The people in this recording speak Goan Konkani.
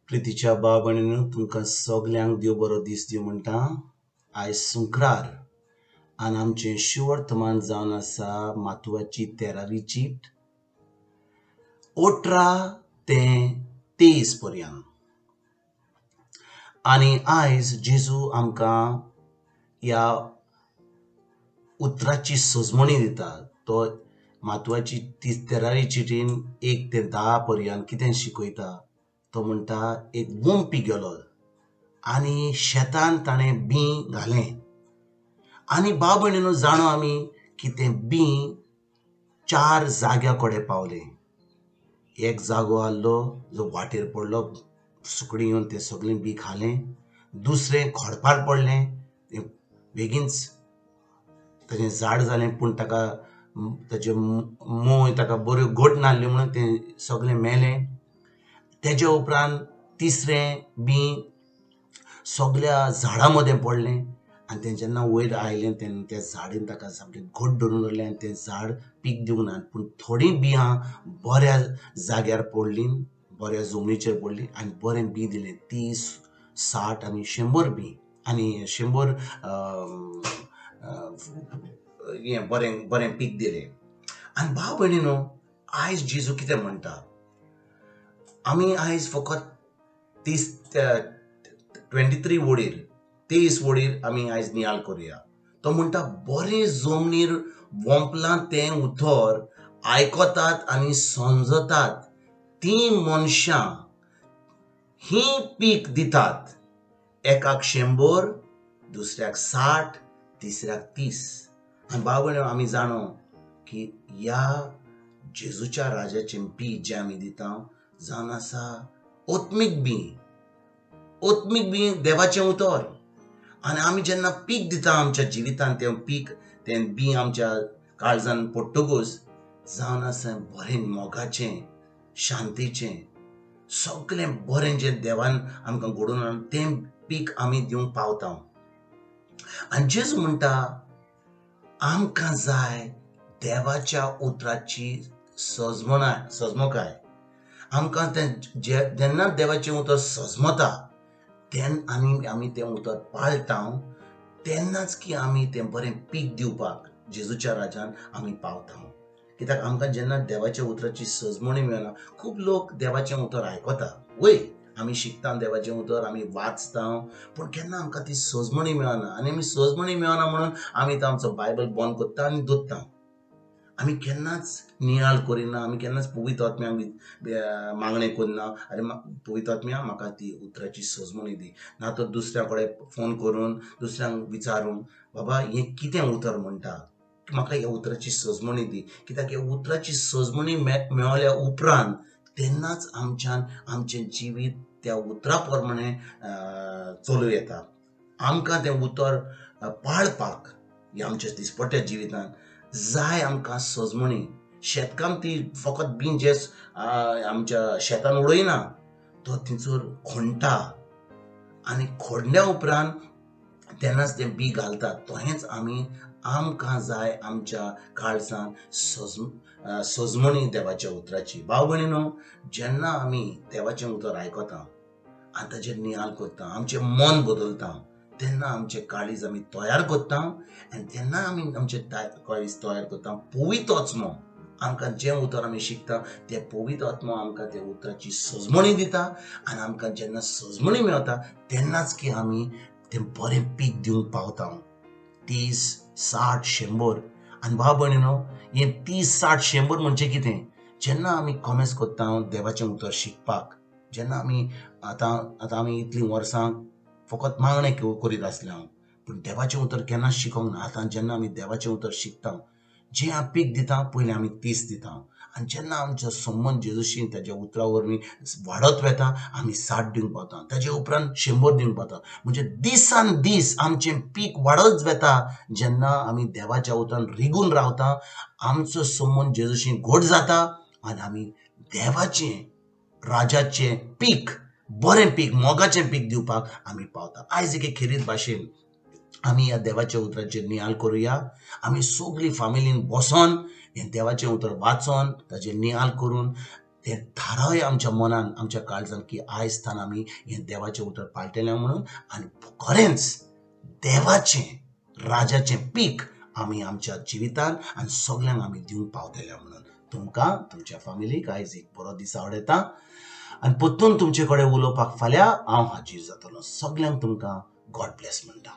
प्रितीच्या भाव भयणींनो, तुमकां सगल्यांक देव बरो दीस दिवं म्हणटा. आयज सुंक्रार आनी आमचें शिवर्तमान जावन आसा मातुवाची 13वी चीट 18 ते 23 पर्यंत. आनी आयज जेजू आमकां ह्या उतराची सजमणी दिता. तो मातुवाची 13वी चिटीन 1 ते 10 पर्यंत कितें शिकयता? तो म्हणटा, एक वोंपी गेलो आनी शेतान ताणें बीं घालें. आनी भाव भयणीनो, जाणो आमी की तें बीं 4 जाग्या कडेन पावलें. एक जागो आहलो जो वाटेर पडलो, सुकणीं येवन तें सगळें बीं खालें. दुसरें खडपार पडलें, तें बेगीनच ताजें झाड जालें, पूण ताका ताजे मोय ताका बऱ्यो घट नासल्यो म्हणून तें सगळें मेलें. तेजे उपरांत तिसरें बीं सगळ्या झाडां मदें पडलें आनी तें जेन्ना वयर आयलें तेन्ना त्या झाडीन ताका सामकें घट धरून उरलें आनी तें झाड पीक दिवंक ना. पूण थोडीं बियां बऱ्या जाग्यार पडलीं, बऱ्या जमनीचेर पडलीं आनी बरें बीं दिलें, 30, 60 आनी 100 बीं आनी 100 हें बरें बरें पीक दिलें. आनी भाव भयणीनो, आयज जेजू कितें म्हणटा? आमी आयज फकत 23 वडीर 23 वडीर आमी आयज नियाळ करुया. तो म्हणटा, बरें जमनीर वोंपलां तें उतर आयकतात आनी समजतात तीं मनशां हीं पीक दितात, एकाक 100, दुसऱ्याक 60, तिसऱ्याक 30. आनी भाव भयणीनो, आमी जाणो की ह्या जेजूच्या राजाचें बीं जें आमी दिता जावन आसा आत्मीक बीं. आत्मीक बीं देवाचें उतर. आनी आमी जेन्ना पीक दिता आमच्या जिवितांत, तें पीक तें बीं आमच्या काळजान पडटकूच जावन आसा बरें मोगाचें, शांतीचें, सगळें बरें जें देवान आमकां घडोवन हाडलां तें पीक आमी दिवंक पावता. आनी जेजू म्हणटा, आमकां जाय देवाच्या उतराची सजमणाय, सजमकाय. आमकां तें जेन्ना देवाचें उतर सजमता तेन्ना आनी आमी तें उतर पाळटा तेन्नाच की आमी तें बरें पीक दिवपाक जेजूच्या राजान आमी पावता. कित्याक आमकां जेन्ना देवाच्या उतराची सजमणी मेळना, खूब लोक देवाचें उतर आयकता, वय आमी शिकता देवाचें उतर, आमी वाचता, पूण केन्ना आमकां ती सजमणी मेळना. आनी आमी सजमणी मेळना म्हणून आमी तो आमचो बायबल बंद करता आनी दोत्ता. आमी केन्नाच नियाळ करिना, आमी केन्नाच पवित्र आत्म्याक मागणें करिना, अरे पवित्र आत्म्या म्हाका ती उतराची सजमणी दी. ना तर दुसऱ्या कडेन फोन करून दुसऱ्यांक विचारून, बाबा हें कितें उतर म्हणटा, म्हाका ह्या उतराची सजमणी दी. कित्याक ह्या उतराची सजमणी मेळ्ळ्या उपरांत तेन्नाच आमच्यान आमचें जिवीत त्या उतरा प्रमाणे चलूं येता. आमकां तें उतर पाळपाक ह्या आमच्या दिसपट्ट्या जिवितांत जाय आमकां सजमणी. शेतकाम ती फकत बीं जे आमच्या शेतान उडयना, तो थंयसर खोणटा आनी खोडल्या उपरांत तेन्नाच तें बीं घालतात. तहेंच आमी आमकां जाय आमच्या काळजान सजमणी देवाच्या उतराची. भाव भयणीनो, जेन्ना आमी देवाचें उतर आयकता आनी ताचेर नियाळ करता, आमचें मन बदलता, तेन्ना आमचें काळीज आमी तयार करता. आनी तेन्ना आमी आमचें काळीज तयार करता पवित्र आत्मो आमकां जें उतर आमी शिकता तें पवित्र आत्मो आमकां त्या उतराची सजमणी दिता. आनी आमकां जेन्ना सजमणी मेळटा तेन्नाच की आमी तें बरें पीक दिवंक पावता, 30, 60, 100. आनी भाव भयणीनो, हें 30, 60, 100 म्हणजे कितें? जेन्ना आमी कॉमेस करता देवाचें उतर शिकपाक, जेन्ना आमी आतां आतां आमी इतलीं वर्सां फकत मागणें करीत आसलें हांव, पूण देवाचें उतर केन्नाच शिकोंक ना. आतां जेन्ना आमी देवाचें उतर शिकता, जें हांव पीक दिता पयलीं आमी 30 दिता. आनी जेन्ना आमचो संबंद जेजूशी ताज्या उतरा वरवीं वाडत वता, आमी 60 दिवंक पावता, ताजे उपरांत 100 दिवंक पावता. म्हणजे दिसान दीस आमचें पीक वाडत वता. जेन्ना आमी देवाच्या उतरान रिगून रावता, आमचो संबंद जेजूशी घट जाता आनी आमी देवाचें राजाचें पीक, बरें पीक, मोगाचें पीक दिवपाक आमी पावता. आयज एके खेरीत भाशेन आमी ह्या देवाच्या उतराचेर नियाळ करुया. आमी सगळीं फामिलीन बसोन हें देवाचें उतर वाचोन ताचेर नियाळ करून तें थारावया आमच्या मनान, आमच्या काळजान की आयज थावन आमी हें देवाचें उतर पाळटले म्हणून आनी खरेंच देवाचें राजाचें पीक आमी आमच्या जिवितान आनी सगल्यांक आमी दिवंक पावतले म्हणून. तुमकां तुमच्या फामिलीक आयज एक बरो दीस आवडयता आनी परतून तुमचे कडेन उलोवपाक फाल्यां हांव हाजीर जातलो. सगल्यांक तुमकां गॉड ब्लेस म्हणटा.